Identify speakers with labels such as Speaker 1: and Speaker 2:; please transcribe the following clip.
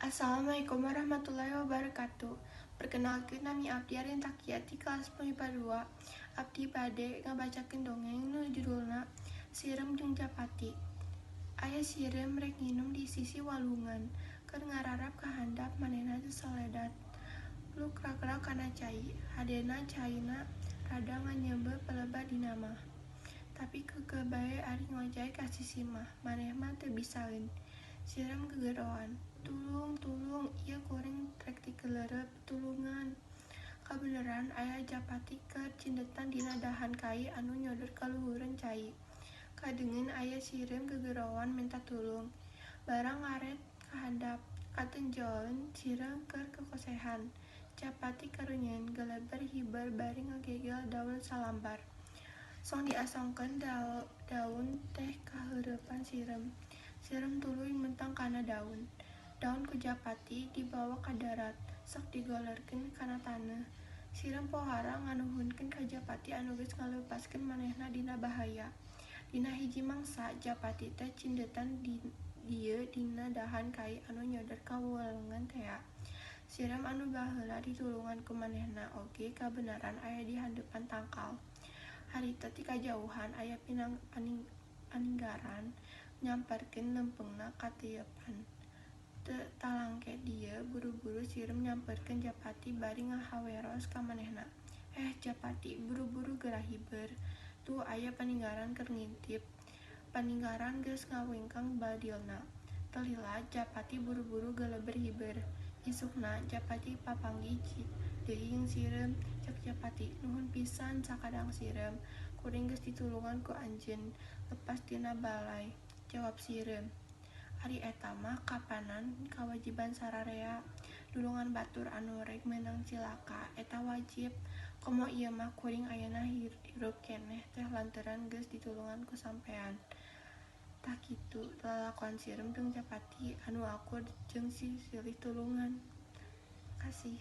Speaker 1: Assalamualaikum warahmatullahi wabarakatuh. Perkenalkeun, nami abdi Arin Takia ti kelas MIPA 2. Abdi bade ngabacakeun dongeng nu judulna Sireum jeung Japati. Aya sireum rek nginum di sisi walungan. Keur ngararap ka handap, manehna soledat. Pluk ragrag kana cai. Hadena caina rada nganyeubeuh palebah dina mah. Tapi keukeuh bae ari ngojay ka sisi mah, maneh mah teu bisaeun. Sireum gegeroan, "Tulung, tulung, ieu kuring rek tikeuleureup, tulungan." Kabeneran aya japati keur cindetan dina dahan kai anu nyodor ka luhureun cai. Kadengen aya sireum gegeroan menta tulung, barang ngaret ka handap. Katenjoeun sireum keur kokosehan. Japati karunyeun, geleber hiber bari ngagegel daun salambar. Sok diasongkeun daun teh ka hareupan sireum. Sireum tuluy mentang kana daun. Daun ku japati dibawa ka darat, sok digolerkeun kana taneuh. Sireum pohara nganuhunkeun ka japati anu geus ngalepaskeun manehna dina bahaya. Dina hiji mangsa, japati teh cindetan dieu dina dahan kai anu nyodor ka walungan tea. Sireum anu baheula ditulungan ku manehna oge kabeneran aya di handeupan tangkal. Harita ti kajauhan aya paninggaran nyamperkeun leumpengna katiepan. Teu talangke dieu, buru-buru sireum nyamperkeun japati bari ngahaweros ka manehna, "Heh japati, buru-buru geura hiber, tuh aya paninggaran keur ngintip." Paninggaran geus ngawengkang badilna. Teu lila japati buru-buru geleber hiber. Isukna japati papanggih deui jeung sireum. Cek japati, "Nuhun pisan sakadang sireum, kuring geus ditulungan ku anjeun lepas tina balai." Jawab sireum, "Ari eta mah kapanan kawajiban sararea. Nulungan batur anu rek meunang cilaka eta wajib. Komo ieu mah kuring ayeuna hirup keneh teh lantaran geus ditulungan ku sampean." Tah kitu lalakoan sireum jeung japati anu akur jeung silih tulungan. Makasih.